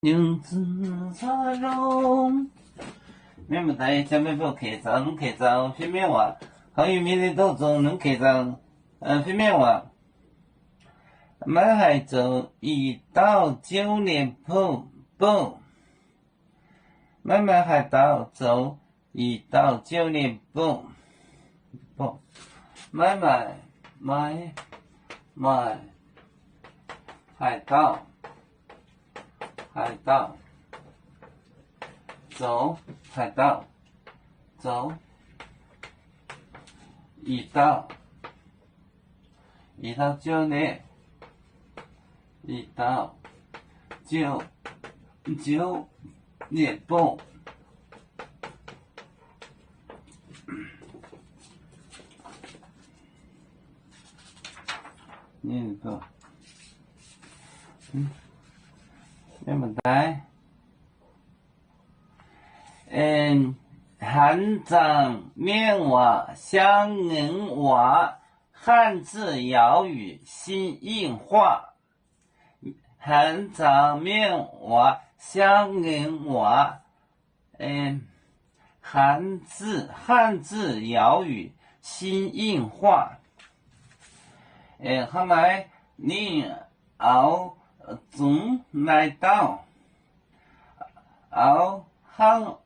Mienh muoz-doic, jangx meih mbuo keix zaux, mv keix zaux fiev mienv waac. Hauh Iu-Mienh ninh doh zoux, mv keix zaux fiev mienv waac. Maiv haih zoux i dauh ziouv nyei bouh, bouh. Maiv maaih haaix dauh zoux i dauh ziouv nyei bouh. Maiv maaih, maiv maaih haaix dauh, haaix dauh zoux, haaix dauh zoux i dauh, i dauh ziouv nyei, i dauh ziouv, ziouv nyei bouh. Hanx zaangc mienv waac, 乡音 waac, 汉字瑶语 新印化. Hanx zaangc mienv waac, 乡音 waac, 汉字，汉字瑶语 新印化. Hnangv naaiv ninh auv zungx naaiv dauh, auv hnangv,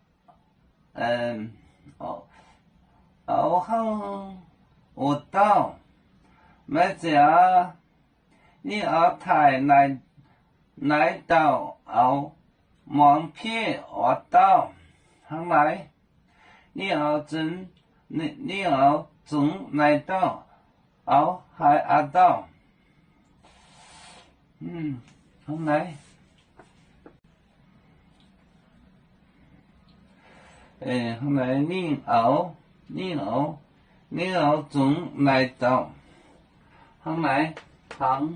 auv hnangv wuov dauh, maiv zeiz aav, ninh auv taaih naaiv dauh auv muangx pieiv wuov dauh. Hnangv naaiv, ninh auv zunx, ninh auv zungx naaiv dauh auv haiz aav dauh. Hnangv naaiv, hnangv naaiv ninh auv, ninh auv, ninh auv zungx naaiv dauh. Hnangv naaiv, hnangv,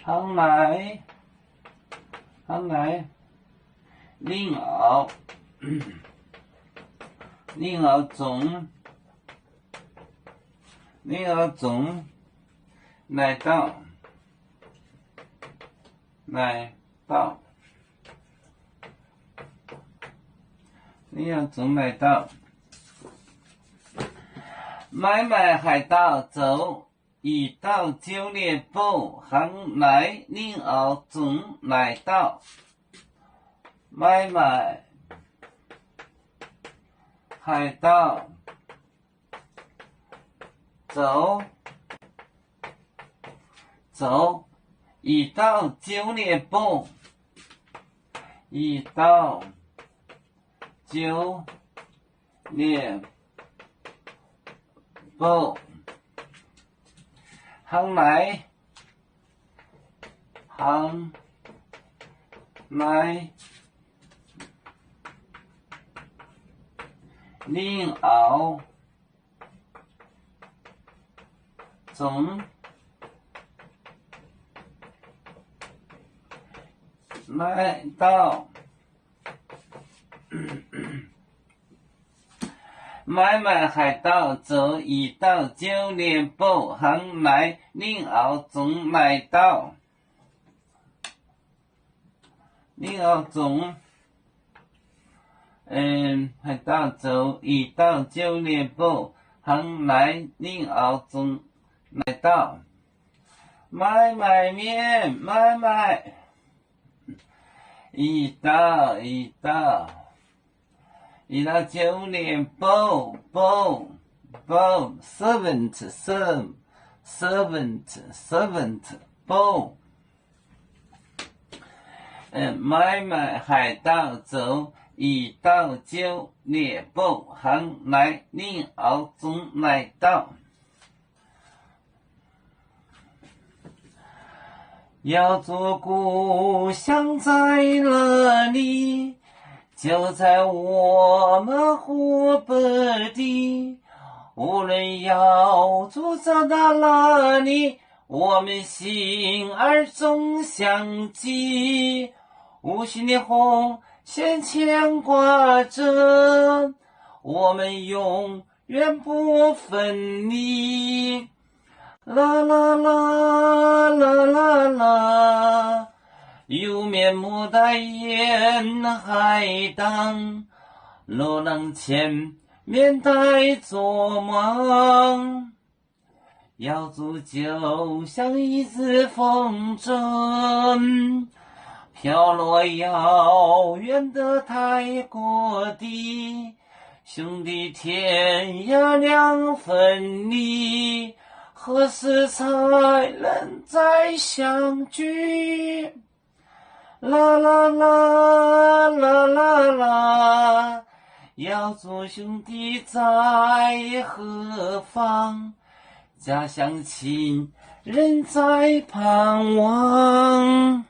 hnangv naaiv, hnangv naaiv, ninh auv, ninh auv zungx, ninh auv zungx naaiv dauh, naaiv dauh, ninh auv zungx naaiv dauh. Maiv maaih haaix dauh zoux i dauh ziouv nyei bouh hnangv naaiv ninh auv zungx naaiv dauh. Maiv maaih haaix dauh zoux, zoux i dauh ziouv nyei bouh, i dauh ziouv nyei bouh. Hnangv naaiv, hnangv naaiv, ninh auv zungx naaiv dauh. Maiv maaih haaix dauh zoux i dauh ziouv nyei bouh hnangv naaiv ninh auv zungx naaiv dauh. Ninh auv zungx, haaix dauh zoux i dauh ziouv nyei bouh hnangv naaiv ninh auv zungx naaiv dauh. Maiv maaih mienh, maiv maaih. I dauh, i dauh, i dauh ziouv nyei bouh, bouh, bouh, servant, serv-, servant, servant, bouh. Maiv maaih haaix dauh zoux i dauh ziouv nyei bouh hnangv naaiv ninh auv zungx naaiv dauh. 要做故乡在哪里，就在我们湖北地。无论要住在哪里，我们心儿总相系。无形的红线牵挂着，我们永远不分离。Laa, laa, laa, laa, laa, laa. Iu-Mienh muoz-doic yiem haih dangh, loz nangh qiemx mienh daaih zoux muangx. Yaac zuqc ziouc siang i ziex fong zunv, 飘落遥远的太古地，兄弟天涯两分离，何时才能再相聚？ 啦啦啦，啦啦啦，要做兄弟在何方？家乡亲人在盼望。